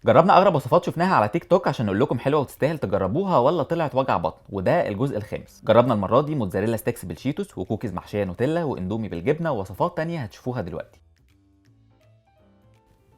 جربنا اغرب وصفات شفناها على تيك توك عشان نقول لكم حلوة وتستاهل تجربوها ولا طلعت وجع بطن، وده الجزء الخامس. جربنا المرة دي موتزاريلا sticks بالشيتوس وكوكيز محشيه نوتيلا واندومي بالجبنه ووصفات تانية هتشوفوها دلوقتي.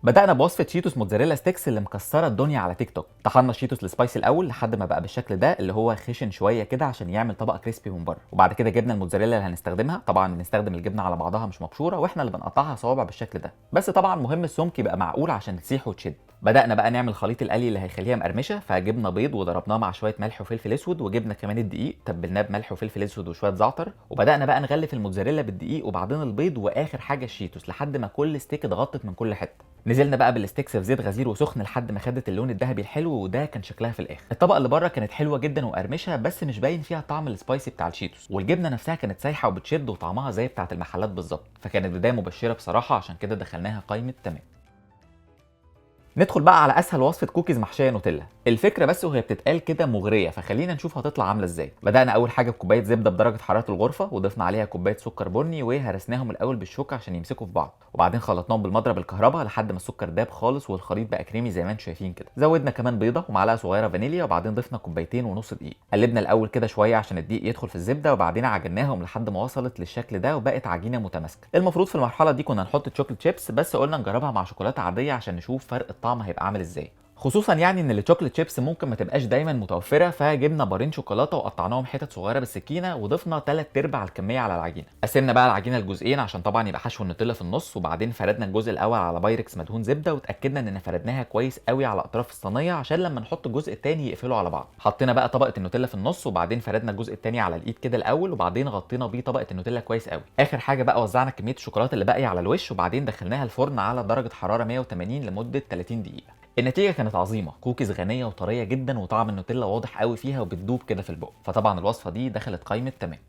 بدأنا بوصفة شيتوس موتزاريلا sticks اللي مكسرة الدنيا على تيك توك. طحنا الشيتوس ال spicy الأول لحد ما بقى بالشكل ده اللي هو خشن شوية كده عشان يعمل طبقة crispy من بره، وبعد كده جبنا الموتزاريلا اللي هنستخدمها. طبعا بنستخدم الجبنة على بعضها مش مبشورة، واحنا اللي بنقطعها صوابع بالشكل ده، بس طبعا مهم السمك يبقى معقول عشان تسيح وتشد. بدأنا بقى نعمل خليط القلي اللي هيخليها مقرمشة، فجبنا بيض وضربناه مع شوية ملح وفلفل اسود، وجبنا كمان الدقيق تبلناه بملح وفلفل اسود وشوية زعتر، وبدأنا بقى نغلف الموتزاريلا بالدقيق وبعدين البيض واخر حاجة الشيتوس لحد ما كل stick اتغطت من كل حتة. نزلنا بقى بال sticks في زيت غزير وسخن لحد ما خدت اللون الذهبي الحلو، وده كان شكلها في الاخر. الطبقة اللي بره كانت حلوة جدا ومقرمشه، بس مش باين فيها طعم ال spicy بتاع الشيتوس، والجبنه نفسها كانت سايحه وبتشد وطعمها زي بتاعه المحلات بالظبط، فكانت بداية مبشرة بصراحة، عشان كده دخلناها قائمة تمام. ندخل بقى على اسهل وصفه كوكيز محشيه نوتيلا. الفكرة بس وهي بتتقال كده مغرية، فخلينا نشوف هتطلع عامله ازاي. بدانا اول حاجة بكوبايه زبدة بدرجة حرارة الغرفة، وضفنا عليها كوباية سكر بني وهرسناهم الاول بالشوكة عشان يمسكوا في بعض، وبعدين خلطناهم بالمضرب الكهرباء لحد ما السكر داب خالص والخليط بقى كريمي زي ما انتم شايفين كده. زودنا كمان بيضة ومعلقة صغيرة فانيليا، وبعدين ضفنا كوبايتين ونص دقيق. قلبنا الاول كده شوية عشان الدقيق يدخل في الزبدة، وبعدين عجناهم لحد ما وصلت للشكل ده وبقت عجينه متماسكة. المفروض في المرحلة دي كنا نحط chocolate chips، بس قلنا نجربها مع شوكولاتة عادية عشان نشوف فرق الطعم هيبقى عامل ازاي، خصوصا يعني ان ال chocolate chips ممكن ما تبقاش دايما متوفرة. فجبنا بارين شوكولاتة وقطعناهم حتت صغيرة بالسكينة، وضفنا 3/4 الكمية على العجينة. قسمنا بقى العجينة لجزئين عشان طبعا يبقى حشو النوتيلا في النص، وبعدين فردنا الجزء الاول على بايركس مدهون زبدة، وتاكدنا ان فردناها كويس قوي على اطراف الصينية عشان لما نحط الجزء الثاني يقفلوا على بعض. حطينا بقى طبقه النوتيلا في النص، وبعدين فردنا الجزء الثاني على الايد كده الاول، وبعدين غطينا بيه طبقه النوتيلا كويس قوي. اخر حاجة بقى وزعنا كمية الشوكولاتة اللي باقية على الوش، وبعدين دخلناها الفرن على درجه حرارة 180 لمدة 30 دقيقة. النتيجة كانت عظيمة، كوكيز غنية وطريه جدا، وطعم النوتيلا واضح قوي فيها وبتدوب كده في البق، فطبعا الوصفة دي دخلت قائمة تمام.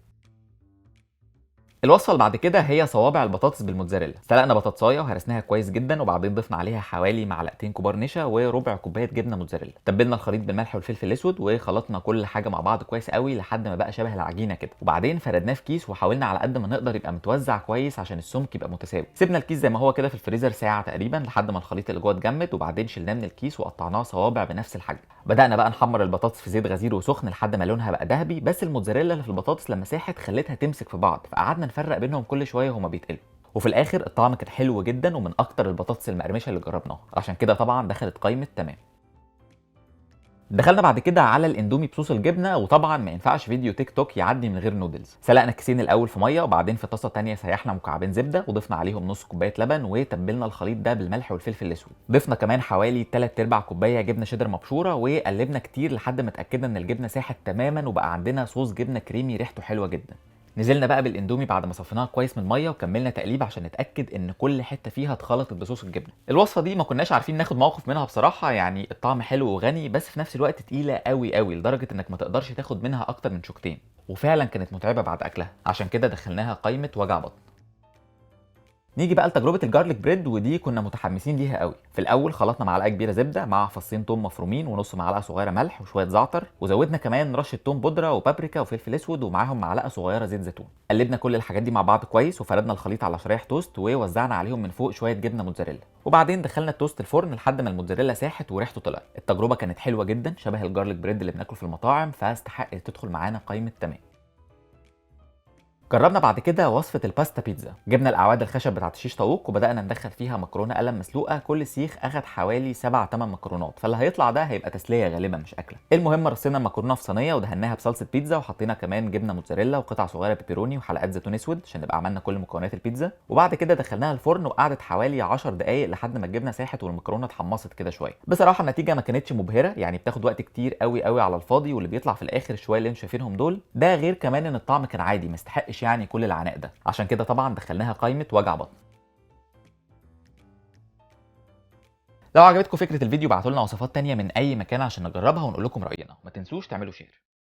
الوصفة اللي بعد كده هي صوابع البطاطس بالموتزاريلا. سلقنا بطاطسايه وهرسناها كويس جدا، وبعدين ضفنا عليها حوالي معلقتين كبار نشا وربع كوباية جبنه موتزاريلا. تبلنا الخليط بالملح والفلفل الاسود، وخلطنا كل حاجة مع بعض كويس قوي لحد ما بقى شبه العجينة كده، وبعدين فردناه في كيس وحاولنا على قد ما نقدر يبقى متوزع كويس عشان السمك يبقى متساوي. سيبنا الكيس زي ما هو كده في الفريزر ساعة تقريبا لحد ما الخليط اللي جوه اتجمد، وبعدين شلناه من الكيس وقطعناه صوابع بنفس الحجم. بدأنا بقى نحمر البطاطس في زيت غزير وسخن لحد ما لونها بقى ذهبي، بس الموتزاريلا اللي في البطاطس لما ساحت خلتها تمسك في بعض، فقعدنا نفرق بينهم كل شوية وهما بيتقلوا. وفي الاخر الطعم كان حلو جدا ومن اكتر البطاطس المقرمشه اللي جربناها، عشان كده طبعا دخلت قائمة تمام. دخلنا بعد كده على الاندومي بصوص الجبنة، وطبعا ما ينفعش فيديو تيك توك يعدي من غير نودلز. سلقنا كيسين الاول في مية، وبعدين في طاسه تانية سيحنا مكعبين زبدة وضفنا عليهم نص كوباية لبن، وتبلنا الخليط ده بالملح والفلفل الاسود. ضفنا كمان حوالي 3/4 كوباية جبنه شيدر مبشوره، وقلبنا كتير لحد ما اتاكدنا ان الجبنة ساحت تماما وبقى عندنا صوص جبنه كريمي ريحته حلوة جدا. نزلنا بقى بالاندومي بعد ما صفيناها كويس من المية، وكملنا تقليب عشان نتاكد ان كل حتة فيها اتخلطت بصوص الجبنة. الوصفة دي ما كناش عارفين ناخد موقف منها بصراحة، يعني الطعم حلو وغني بس في نفس الوقت تقيلة قوي قوي لدرجة انك ما تقدرش تاخد منها اكتر من شوكتين، وفعلا كانت متعبة بعد اكلها، عشان كده دخلناها قائمة وجع بطن. نيجي بقى لتجربة ال garlic bread، ودي كنا متحمسين ليها قوي. في الاول خلطنا معلقه كبيرة زبدة مع فصين توم مفرومين ونص معلقه صغيرة ملح وشوية زعتر، وزودنا كمان رشه توم بودره وبابريكا وفلفل اسود ومعاهم معلقه صغيرة زيت زيتون. قلبنا كل الحاجات دي مع بعض كويس، وفردنا الخليط على شرايح توست ووزعنا عليهم من فوق شوية جبنه موتزاريلا، وبعدين دخلنا التوست الفرن لحد ما الموتزاريلا ساحت وريحته طلعت. التجربة كانت حلوة جدا، شبه ال garlic bread اللي بناكله في المطاعم، فاستحق تدخل معانا قائمة تمام. جربنا بعد كده وصفة الباستا بيتزا. جبنا الأعواد الخشب بتاعت الشيش طاووق وبدأنا ندخل فيها مكرونة قلم مسلوقة، كل سيخ أخد حوالي 7-8 مكرونات، فاللي هيطلع ده هيبقى تسلية غالبا مش أكلة. المهم رصينا المكرونة في صينية ودهناها بصلصة بيتزا، وحطينا كمان جبنة موتزاريلا وقطع صغيرة بيبروني وحلقات زيتون أسود عشان نبقى عملنا كل مكونات البيتزا. وبعد كده دخلناها الفرن وقعدت حوالي 10 دقايق لحد ما الجبنة ساحت والمكرونة اتحمصت كده شوية. بصراحة النتيجة ما كانتش مبهرة، يعني بتاخد وقت كتير قوي قوي على الفاضي، واللي بيطلع في الآخر شوية اللي انتوا شايفينهم دول، ده غير كمان ان الطعم كان عادي ما يستحقش يعني كل العناء ده، عشان كده طبعا دخلناها قائمة وجع بطن. لو عجبتكم فكرة الفيديو بعتوا لنا وصفات تانية من أي مكان عشان نجربها ونقول لكم رأينا، وما تنسوش تعملوا share.